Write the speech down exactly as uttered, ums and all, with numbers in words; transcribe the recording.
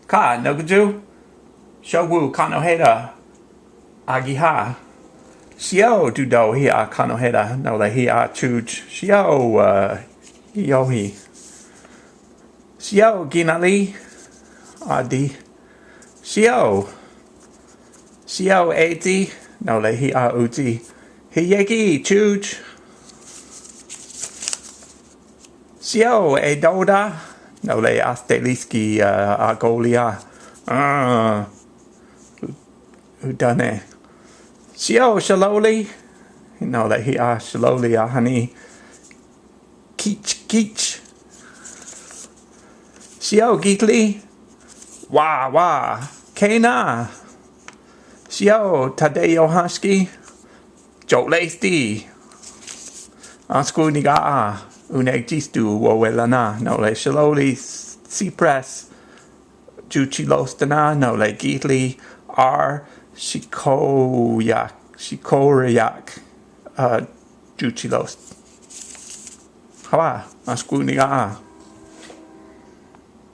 Ka, no kuchu? Sho wu kanojera. Agiha. Sio, dudo, hia kanojera, no le hia chuch. Sio, uh, iohi. Sio, ginali. Adi. Sio. Sio, eti, no le hia uti. Hieki, chuch. Sio, e doda, no le asteliski, uh, agolia. Uh, udane. Sio, shaloli, no le hia shaloli ahani. Kich, kich. Sio, gitli. Wa, wa. Kena. Sio, tadeo haski. Jolesti. Asku niga a, unek jistu wowelana, no le shaloli sipres, juchilos tana, no le gitli ar shikoyak, shikorayak, uh, juchilos. Hawa, asku niga a.